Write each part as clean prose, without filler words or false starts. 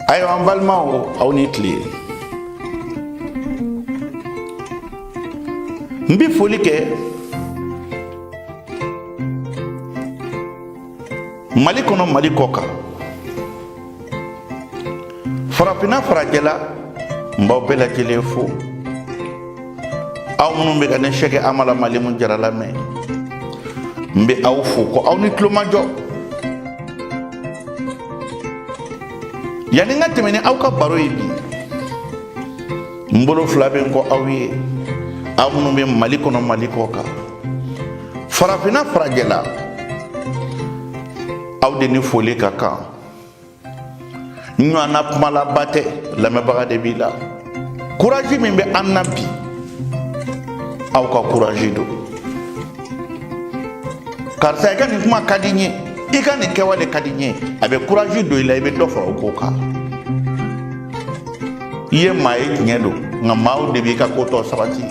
Ayiwa, an balimaw, aw ni tile. N bɛ foli kɛ Mali kɔnɔ, Mali kɔ kan, farafinna, farajɛla. N b'aw bɛɛ lajɛlen fo, aw minnu bɛ ka ne Sɛki Amala Malimu Jara lamɛn. N bɛ aw fo ko aw ni tulomajɔ. Yanni n ka tɛmɛ ni aw ka baro ye bi, n bolo fila bɛ n kɔ aw ye, aw minnu bɛ Mali kɔnɔ, Mali kɔ kan, farafinna, farajɛla, aw de ni foli ka kan. Ɲɔgɔnna kumalaba tɛ, lamɛnbaga de b'i la. Courage min bɛ an na bi, aw ka courage don. Karisa, i ka nin kuma ka di n ye, i ka nin kɛwale ka di n ye, a bɛ courage don i la, i bɛ dɔ fara o ko kan. I ye maa ye, tiɲɛ don, nka maaw de b'i ka ko tɔ sabati.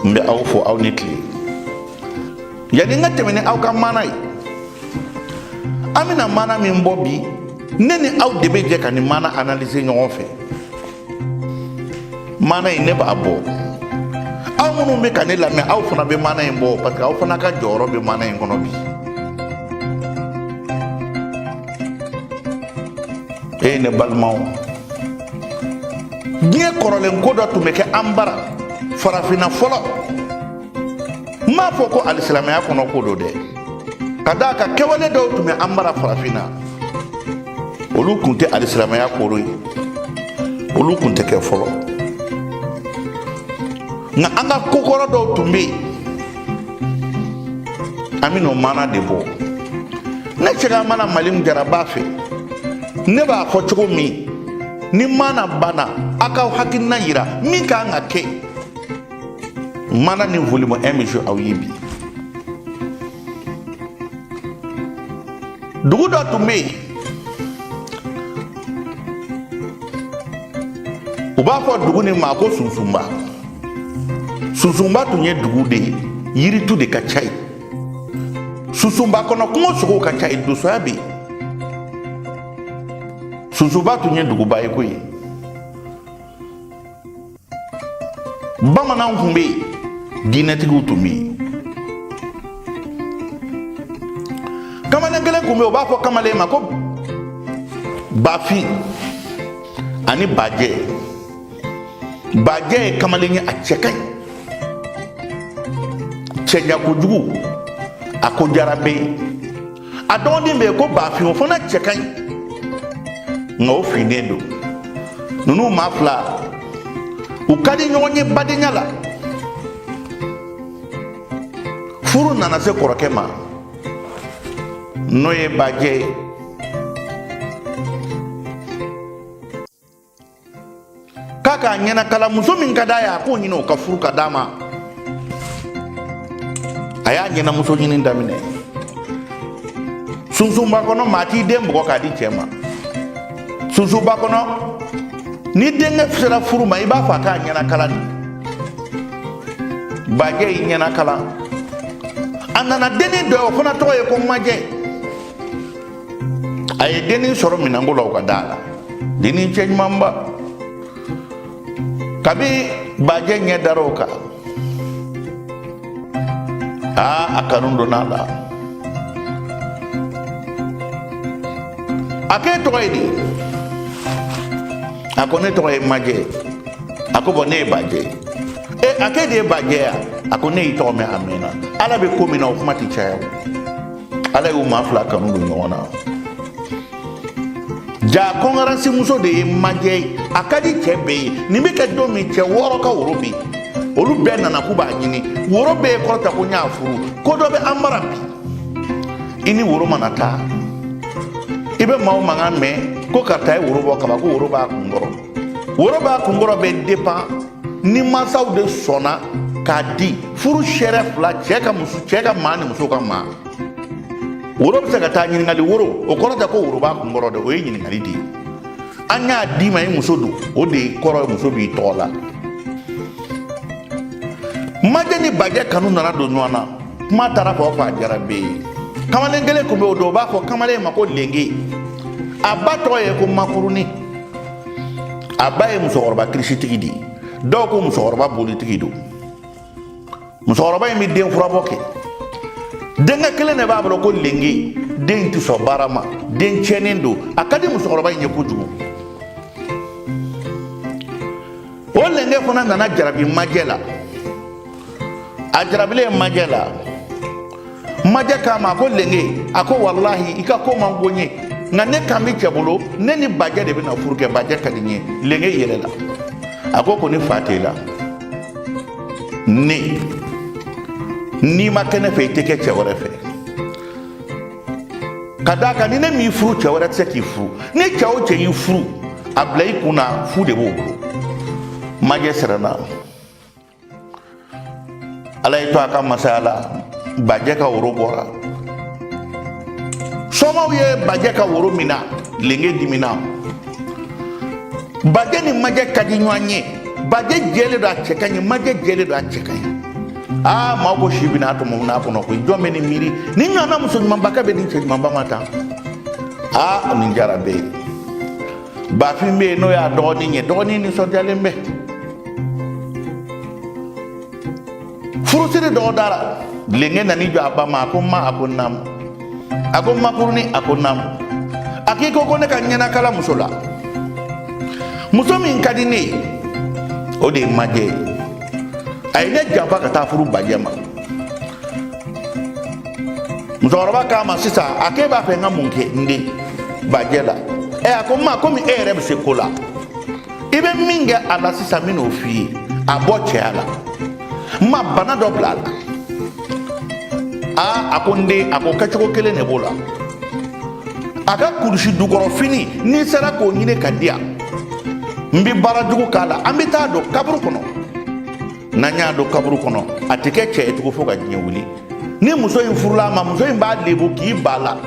N bɛ aw fo, aw ni tile. Yanni n ka tɛmɛ ni aw ka maana ye, an bɛna maana min bɔ bi, ne ni aw de bɛ jɛ ka nin maana analyser ɲɔgɔn fɛ. Maana in, ne b'a bɔ, aw minnu bɛ ka ne lamɛn, aw fana bɛ maana in bɔ, parce que aw fana ka jɔyɔrɔ bɛ maana in kɔnɔ bi. E ne balimaw, diɲɛ kɔrɔlen ko dɔ tun bɛ kɛ an bara farafinna fɔlɔ. N m'a fɔ ko alisilamɛya kɔnɔ ko don dɛ, ka d'a kan kɛwale dɔw tun bɛ an bara farafinna, olu tun tɛ alisilamɛya koro ye, olu tun tɛ kɛ fɔlɔ. Nka an ka kokɔrɔ dɔw tun bɛ yen, an bɛn'o maana de bɔ. Ne Sɛki Amala Malimu Jara b'a fɛ, ne b'a fɔ cogo min, ni maana banna, aw k'aw hakilina yira min ka kan ka kɛ. Maana nin volume 1 bɛ aw ye bi. Dugu dɔ tun bɛ yen, u b'a fɔ dugu nin ma ko Sunsunba. Sunsunba tun ye dugu de ye, yiritu de ka ca yen. Sunsunba kɔnɔ, kungo sogow ka ca yen, donsoya bɛ yen. Sunsunba tun ye duguba ye koyi. Bamananw tun bɛ yen, diinɛtigiw tun bɛ yen. Kamalen kelen tun bɛ yen, u b'a fɔ kamalen ma ko Bafin ani Bajɛ. Bajɛ ye kamalen ye, a cɛ ka ɲi, cɛɲa kojugu, a ko jara bɛɛ ye. A dɔgɔnin bɛ yen ko Bafin, o fana cɛ ka ɲi, nka o finnen don. Ninnu maa fila, u ka di ɲɔgɔn ye badenya la. Furu nana se kɔrɔkɛ ma, n'o ye Bajɛ ye. K'a k'a ɲɛnakala muso min ka d'a ye, a k'o ɲini, o ka furu ka d'a ma. A y'a ɲɛnamuso ɲini daminɛ. Sunsunba kɔnɔ, maa t'i den bugɔ k'a di cɛ ma. Sunsunba kɔnɔ, ni denkɛ sera furu ma, i b'a fɔ a k'a ɲɛnakala de. Bajɛ y'i ɲɛnakala, a nana dennin dɔ ye, o fana tɔgɔ ye ko Majɛ. A ye dennin sɔrɔ minɛnko la, o ka da la, dennin cɛ ɲumanba. Kabi Bajɛ ɲɛ dara o kan, aa, a kanu donna a la. A k'e tɔgɔ ye di? A ko ne tɔgɔ ye Majɛ. A ko bɔn, ne ye Bajɛ ye. E, a k'e de ye Bajɛ ya? A ko ne y'i tɔgɔ mɛn a mɛnna. Ala bɛ ko min na, o kuma tɛ caya. O Ala y'u maa fila kanu don ɲɔgɔn na. Ja kɔnkaransi muso de ye Majɛ ye, a ka di cɛ bɛɛ ye. Nin bɛ kɛ don min, cɛ 6 ka woro bɛ yen, olu bɛɛ nana k'u b'a ɲini. Woro bɛɛ ye kɔrɔta ko n y'a furu. Ko dɔ bɛ an bara bi, i ni woro mana taa, i bɛ maaw mankan mɛn ko karisa ye woro bɔ kaban, ko woro b'a kun kɔrɔ. Woro b'a kun kɔrɔ bɛ dépend ni mansaw de sɔnna k'a di. Furu sɛrɛ fila, cɛ ka muso, cɛ ka maa ni muso ka maa, woro bɛ se ka taa ɲininkali. Woro o kɔrɔ tɛ ko woro b'a kun kɔrɔ dɛ, o ye ɲininkali de ye. An y'a d'i ma, i muso don, o de ye kɔrɔ ye, muso b'i tɔgɔ la. Majɛ ni Bajɛ kanu nana don ɲɔgɔn na. Kuma taara fɔ fɔ, a jara bɛɛ ye. Kamalen kelen tun bɛ o don, o b'a fɔ kamalen ma ko Lenge. A ba tɔgɔ ye ko Makuruni. A ba ye musokɔrɔba kirisitigi de ye, dɔw ko musokɔrɔba bolitigi don. Musokɔrɔba in bɛ den furabɔ kɛ. Denkɛ kelen de b'a bolo ko Lenge. Den tɛ sɔn baara ma, den tiɲɛnen don. A ka di musokɔrɔba in ye kojugu. O Lenge fana nana jarabi Majɛ la. A jarabilen Majɛ la, Majɛ k'a ma ko Lenge, a ko walahi i ka ko man go n ye, nka ne kan bɛ cɛ bolo, ne ni Bajɛ de bɛna furu kɛ, Bajɛ ka di n ye. Lenge yɛlɛla, a ko ko ni fa t'e la, ne n'i ma kɛ ne fɛ, i tɛ kɛ cɛ wɛrɛ fɛ, ka d'a kan ni ne m'i furu, cɛ wɛrɛ tɛ se k'i furu. Ni cɛ o cɛ y'i furu, a bila i kun na, fu de b'o bolo. Majɛ siranna. Ala y'i to a ka masaya la, Bajɛ ka woro bɔra. Sɔmaw ye Bajɛ ka woro minɛ. Lenge dimina. Bajɛ ni Majɛ ka di ɲɔgɔn ye. Bajɛ jɛlen don, a cɛ ka ɲi. Majɛ jɛlen don, a cɛ ka ɲi. Aa, maaw ko si bɛna tɔmɔ n'a kɔnɔ koyi. Jɔn bɛ nin miiri ni ɲɔgɔnna muso ɲumanba ka bɛ nin cɛ ɲumanba ma tan? Aa, nin jara bɛɛ ye. Bafin bɛ yen, n'o y'a dɔgɔnin ye, dɔgɔnin nisɔndiyalen bɛ. Furusiri dɔgɔdara. Lenge nan'i jɔ a ba ma. A ko ma, a ko naamu. A ko makuruni, a ko naamu. A k'i ko ko ne ka ɲɛnakala muso la, muso min ka di ne ye, o de ye Majɛ ye. A ye ne janfa ka taa furu Bajɛ ma. Musokɔrɔba k'a ma sisan, a k'e b'a fɛ n ka mun kɛ n den Bajɛ la? Ɛ, a ko n ma, komi e yɛrɛ bɛ se ko la, i bɛ min kɛ a la sisan, n bɛn'o f'i ye. A bɔ cɛya la, n ma bana dɔ bila a la. Aa, a ko n den, a ko kɛcogo kelen de b'o la. A ka kurusi dukɔrɔ fini, n'i sera k'o ɲini ka di yan, n bɛ baara jugu k'a la. An bɛ taa don kaburu kɔnɔ. N'an y'a don kaburu kɔnɔ, a tɛ kɛ cɛ ye tugun fo ka diɲɛ wuli. Ni muso in furula a ma, muso in b'a lebu k'i ba la.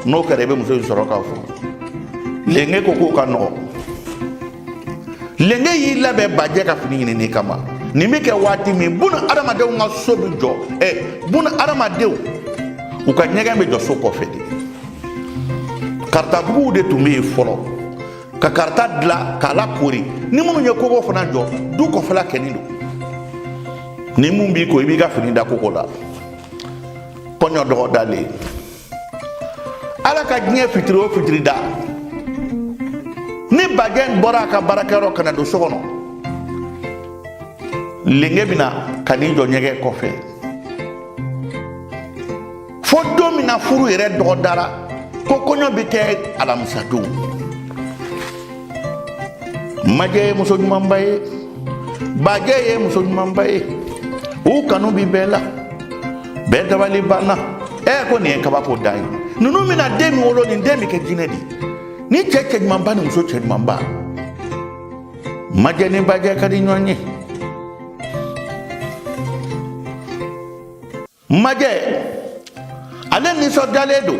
N'o kɛra, i bɛ muso in sɔrɔ k'a furu. Lenge ko k'o ka nɔgɔ. Lenge y'i labɛn Bajɛ ka fini ɲinini kama. Nin bɛ kɛ waati min, buna adamadenw ka so bɛ jɔ, buna adamadenw u ka ɲɛgɛn bɛ jɔ so kɔfɛ de. Karitabuguw de tun bɛ yen fɔlɔ, ka karita dilan k'a lakoori. Ni minnu ye kogo fana jɔ, du kɔfɛla kɛnin don. Ni mun b'i ko, i b'i ka fini da kogo la. Kɔɲɔ dɔgɔ dalen, Ala ka diɲɛ fitiri o fitiri da, ni Bajɛ bɔra a ka baarakɛyɔrɔ ka na don so kɔnɔ, Lenge bɛna ka n'i jɔ ɲɛgɛn kɔfɛ. Fo don min na furu yɛrɛ dɔgɔdara ko kɔɲɔ bɛ kɛ alamisa don. Majɛ ye muso ɲumanba ye, Bajɛ ye muso ɲumanba ye, u kanu bi bɛɛ la, bɛɛ dabali banna. Ɛ, ko nin ye kabako dan ye. Ninnu bɛna den min wolo, nin den bɛ kɛ jinɛ de ye. Ni cɛ cɛ ɲumanba ni muso cɛ ɲumanba, Majɛ ni Bajɛ ka di ɲɔgɔn ye. Majɛ ale nisɔndiyalen don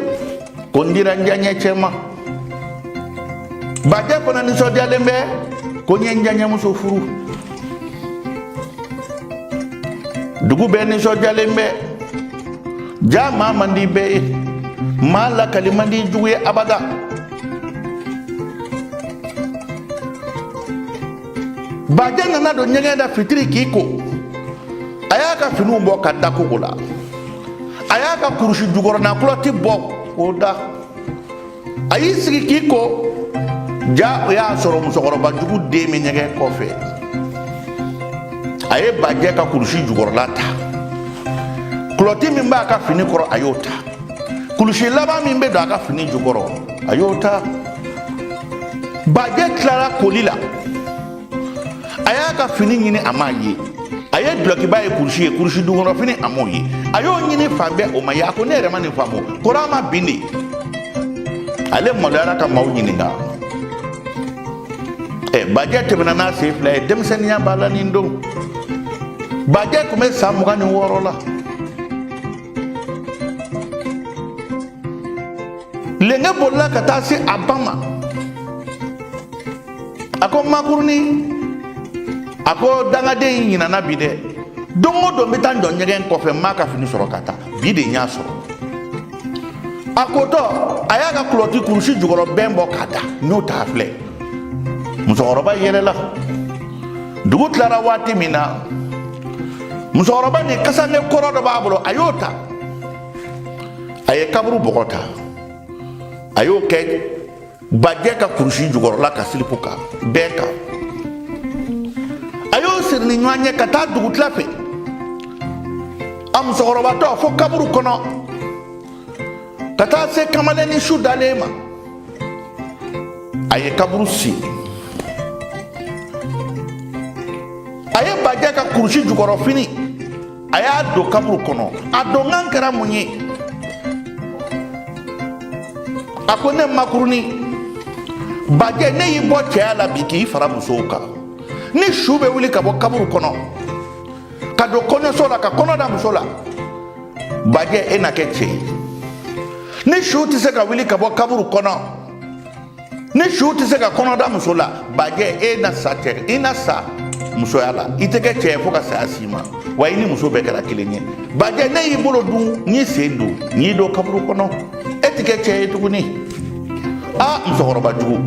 ko n dira n diyaɲɛ cɛ ma. Bajɛ fana nisɔndiyalen bɛ ko n ye n diyaɲɛmuso furu. Dugu bɛɛ nisɔndiyalen bɛ. Ja maa man di bɛɛ ye, maa lakali man di jugu ye abada. Bajɛ nana don ɲɛgɛn da fitiri k'i ko. A y'a ka finiw bɔ ka da kogo la. A y'a ka kurusi jukɔrɔna kulɔti bɔ k'o da. A y'i sigi k'i ko. Ja o y'a sɔrɔ musokɔrɔba jugu den bɛ ɲɛgɛn kɔfɛ. A ye Bajɛ ka kurusi jukɔrɔla ta, kulɔti min b'a ka fini kɔrɔ, a y'o ta, kulusi laban min bɛ don a ka fini jukɔrɔ, a y'o ta. Bajɛ tilara koli la, a y'a ka fini ɲini, a m'a ye. A ye dulɔkiba ye, kurusi ye, kurusi dukɔrɔ fini, a m'o ye. A y'o ɲini fan bɛɛ, o ma ye. A ko ne yɛrɛ ma nin faamu, kɔrɔ ma bin de. Ale maloyara ka maaw ɲininka. Ɛ, Bajɛ tɛmɛna n'a sen fila ye. Denmisɛnninya b'a la nin don. Bajɛ tun bɛ san 26 la. Lenge bolila ka taa se a ba ma. A ko makuruni, a ko dangaden in ɲinana bi dɛ. Don o don n bɛ taa n jɔ ɲɛgɛn kɔfɛ, n m'a ka fini sɔrɔ ka taa, bi de n y'a sɔrɔ. A kotɔ, a y'a ka kulɔti kurusi jukɔrɔ bɛn bɔ k'a da. N y'o ta, a filɛ. Musokɔrɔba yɛlɛla. Dugu tilara waati min na, musokɔrɔba ni kasange kɔrɔ dɔ b'a bolo, a y'o ta, a ye kaburu bɔgɔ ta, a y'o kɛ bajɛ ka kurusi jukɔrɔla ka silipu kan bɛɛ kan. A y'o siri ni ɲɔgɔn ye ka taa dugutila fɛ. A musokɔrɔbatɔ fo kaburu kɔnɔ ka taa se kamalennin su dalen ma, a ye kaburu sen, a ye bajɛ ka kurusi jukɔrɔ fini, a y'a don kaburu kɔnɔ. A donkan kɛra mun ye? A ko ne makurunin bajɛ, ne y'i bɔ cɛya la bi k'i fara musow kan. Ni su bɛ wuli ka bɔ kaburu kɔnɔ ka don kɔɲɔso la ka kɔnɔ da muso la, bajɛ, e na kɛ cɛ ye. Ni su tɛ se ka wuli ka bɔ kaburu kɔnɔ, ni su tɛ se ka kɔnɔ da muso la, bajɛ, e na sa cɛ, i na sa musoya la, i tɛ kɛ cɛ ye fo ka saya s'i ma. Wa i ni muso bɛɛ kɛra kelen ye. Bajɛ, ne y'i bolo dun, n y'i sen dun, n y'i don kaburu kɔnɔ, e tɛ kɛ cɛ ye tuguni. Aa, musokɔrɔba jugu.